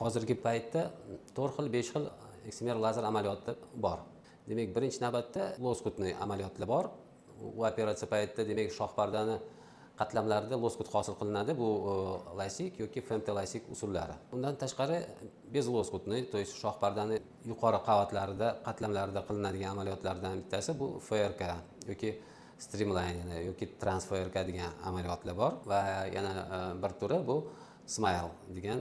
Hozirgi paytda to'rt xil, besh xil eksimer lazer amaliyoti bor. Demak, birinchi navbatda лоскутный amaliyotlar bor. U operatsiya paytida, demak, shohpardani qatlamlarida лоскут hosil qilinadi. Bu lasik yoki FMT lasik usullari. Undan tashqari, безлоскутный, то есть shohpardani yuqori qavatlarida, qatlamlarida qilinadigan amaliyotlardan bittasi bu FRK yoki Streamline yoki Trans FRK degan amaliyotlar bor va yana bir turi bu Smile degan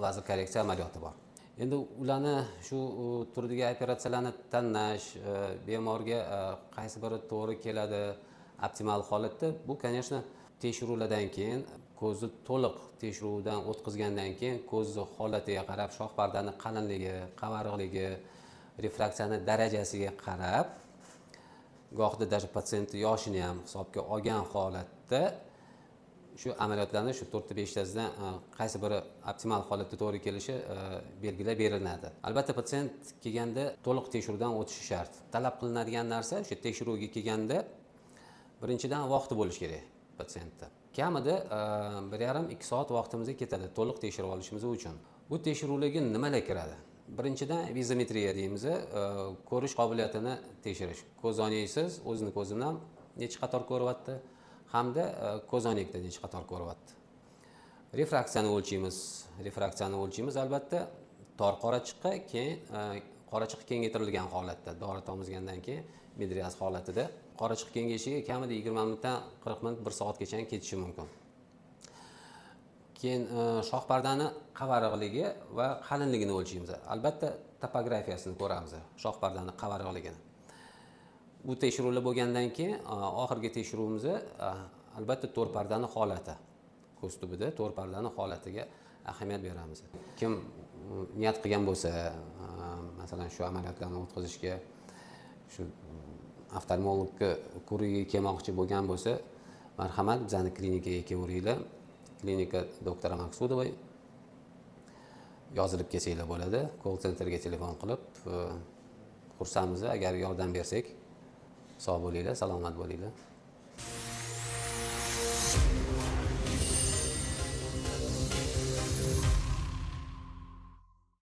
lazer korreksiya amaliyoti bor. Endi ularni, shu turdagi operatsiyalarni tanlash, bemorga qaysi biri to'g'ri keladi optimal holatda, bu, конечно, tekshiruvlardan keyin, ko'zni to'liq tekshiruvdan o'tkazgandan keyin, ko'zni holatiga qarab, shoh pardani qalinligi, qavariqligi, refraksiyani darajasiga qarab, gohida даже patsientni yoshini ham hisobga olgan holatda shu amaliyotlarni shu to'rtta, beshtasidan qaysi biri optimal holatda to'g'ri kelishi belgilab beriladi. Albatta, patsient kelganda to'liq tekshiruvdan o'tishi shart. Talab qilinadigan narsa, o'sha tekshiruvga kelganda, birinchidan, vaqti bo'lishi kerak patsientda. Kamida 1,5-2 soat vaqtimiz ketadi to'liq tekshirib olishimiz uchun. Bu tekshiruvlarga nimalar kiradi? Birinchidan, vizometriya deymiz, ko'rish qobiliyatini tekshirish. Ko'zoynaksiz o'zini ko'zi bilan necha qator ko'ryapti hamda ko'zoynakda necha qator ko'ryapti. Refraksiyani o'lchaymiz. Refraksiyani o'lchaymiz, albatta, tor qorachiqqa, keyin qorachiq kengaytirilgan holatda, dori tomizgandan keyin midriaz holatida qorachiq kengayishiga kamida 20 minutdan 40 minut, bir soatgacha ketishi mumkin. Keyin shohpardani qavariqligi va qalinligini o'lchaymiz. Albatta, topografiyasini ko'ramiz, shohpardani qavariqligini. Bu tekshiruvlar bo'lgandan keyin oxirgi tekshiruvimiz, albatta, to'r pardani holati, ko'z tubida to'r pardani holatiga ahamiyat beramiz. Kim niyat qilgan bo'lsa, masalan, shu amaliyotlarni o'tkazishga, shu oftalmologga ko'rigiga kelmoqchi bo'lgan bo'lsa, marhamat, bizani klinikaga kelaveringlar. Klinika доктора Maqsudовой. Yozilib kelsanglar bo'ladi колл центр ga telefon qilib. Xursandmiz, agar yordam bersak. Sog' bo'linglar, salomat bo'linglar.